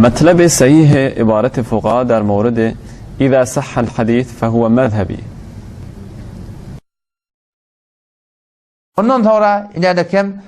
مطلب صحیح عبارت فقها در مورد اذا صح الحديث فهو مذهبی. Ondan soňra inädekem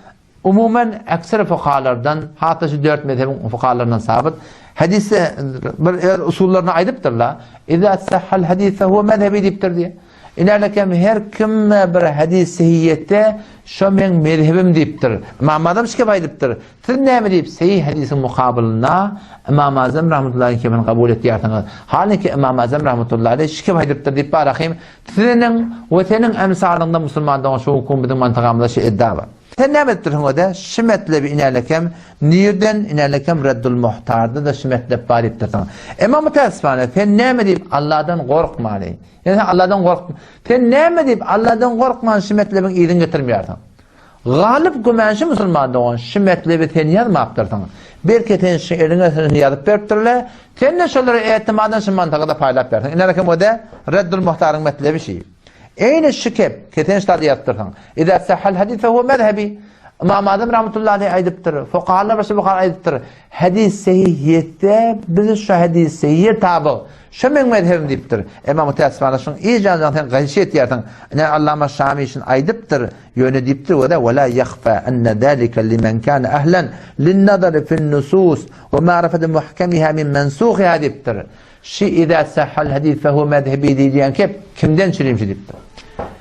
umuman ekser fukahalardan, hatda şu dört mezhebiň fukahalaryndan sabyt, hadisde bir öz usullaryny aýdypdyrlar. Iza sahhal hadis fehuve mezhebi diýipdir diýe. Inädekem her kim bir hadis sehiýetde şo meň mezhebim diýipdir. Ymam Azam şikep aýdypdyr. Siz näme diýip sehih hadisiň mukabylynda Ymam Azam rahmetullahi kebini kabul etýärsiňiz? Halynki Ymam Azam rahmetullahi aleýh şikep aýdypdyr diýip barahym Seniň we seniň emsalyňda musulman dogan şu günki biziň mantygamyzda şu edda bar. Sen näme edipdirsiň öde? Şu metlebi inälekem nirden inälekem Reddul Muhtarda-da şu metlep bar diýipdirsiň. Emma mütäessifane sen näme diýip Alladan gorkmany. Ýa sen Alladan gork. Sen näme diýip Alladan gorkman şu metlebiň yzyny getirmeýärsiň. Galyp gümän şu musulman dogan şu metlebi sen ýazmapdyrsyň. Belki sen şu eliňe sözüni ýazyp beripdirler, sen-de şolara ätimadan şu mantygy-da paýlap bersiň. Ine rakem o-da Reddul Muhtaryň metlebi şi. Eýni şu kep, ki sen ştada ýazypdyrsyň. Iza sahhal hadis fe huwe mezhebi. Ymam Azam rahmetullahi aleýh aýdypdyr, fukahalar başga fukahalar aýdypdyr. Hadis sehih ýetse, biz şu hadis sehihe tabyg. Şu meň mezhebim diýipdir. Emma mütäessifana şuň yz ýanyndan sen gaýyş etýärsiň. Ine Allama Şami şuny aýdypdyr. Ýöne diýipdir we we la ýahfa enne zalika limen kana ahlan lin-nazari fin-nusus we ma'rifati muhkamiha min mensuhiha diýipdir. Şi iza sahhal hadis fe huwe mezhebi diýilýän kep kimden çürim şi diýipdir.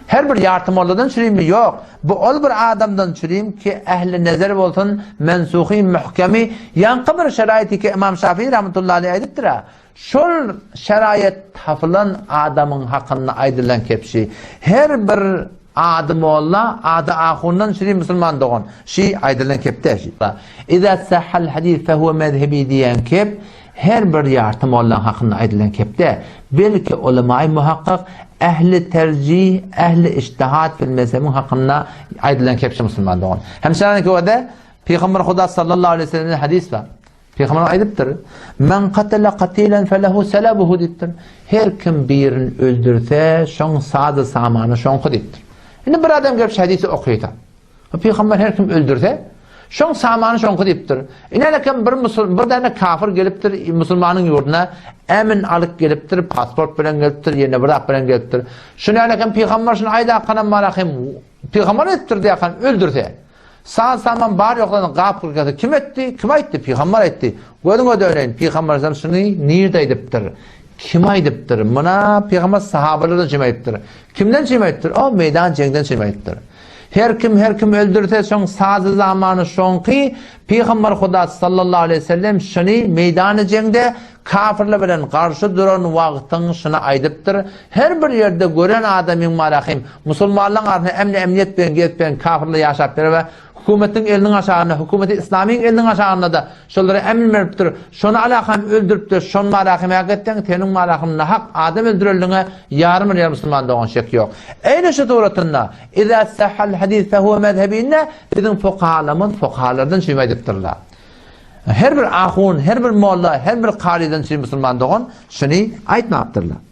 Her bir ýarty molladan çürimmi? Ýok. Bu ol bir adamdan çürim ki ähli nezer bolsun mensuhi muhkemi ýaňky bir şeraýty ki Ymam Şafii rahmetullahi aleýh aýdypdyr-a. Şol şeraýat tapylan adamyň hakynda aýdylan kepşi. Her bir ady molla, ady ahundan şiri musulman dogan. Şi aýdylan kepde şi. Iza sahhal hadis fehuve mezhebi diýen kep her bir ýarty mollaň hakynda aýdylan kepde. Belki ulemaý muhakkak, ähli terjih, ähli ijtihad fil mezhebiň hakynda aýdylan kepşi musulman dogan. Hem şeýle ki Pygamber Huda sallallahu aleyhi ve sellemden hadis bar. Pygamber aýdypdyr, Men katala katilan felehu selabuhu diýipdir. Her kim birini öldürse, şoň sady samany şoňky diýipdir. Indi bir adam gelip şu hadisi okysa, Pygamber her kim öldürse, şoň samany şoňky diýipdir. Ine kim bir musul bir däne kafir gelipdir musulmanyň ýurduna, emin alyp gelipdir, pasport bilen gelipdir, ýene bir zat bilen gelipdir. Şuny ene kim pygamber şuny aýdakanam marahym pygamber aýdypdyr diýakan öldürse. Saz-saman bar ýoklaryny gap gyrkasa kim etdi? Kim aýtdy? Pygamber aýtdy. Gözüňe döneýin, Pygamber aleyhisselam şuny nirde aýdypdyr? Kim aýdypdyr? Muna Pygamber sahabalardan kim aýdypdyr? Kimden kim aýdypdyr? O meýdan jeňden kim aýdypdyr? Her kim her kim öldürse şoň sazy zamany şoňky Pygamber Huda sallallahu aleyhi ve sellem şuny meýdany jeňde Kafirler bilen garşy duran wagtyň şuny aýdypdyr, Her bir ýerde gören adamyň marahym, musulmanlaryň arasynda emni-emniýet bilen gezip ýören kafirler ýaşap ýör we hökümetiň eliniň aşagynda, hökümeti islamyň eliniň aşagynda-da şolara emr beripdir, şony alakam öldüripdir, şon marahym hak etseň, seniň marahym nahak adam öldürenligiňe ýarym bir ýer musulman dogan şek ýok. Eýne şu suratynda, Iza sahhal hadis fehuwe mezhebinde biziň fukahalarymyz fukahalardan şuny aýdypdyrlar. Her bir ahun, her bir molla, her bir karydan üçin musulman dogan şuny aýtmapdyrlar.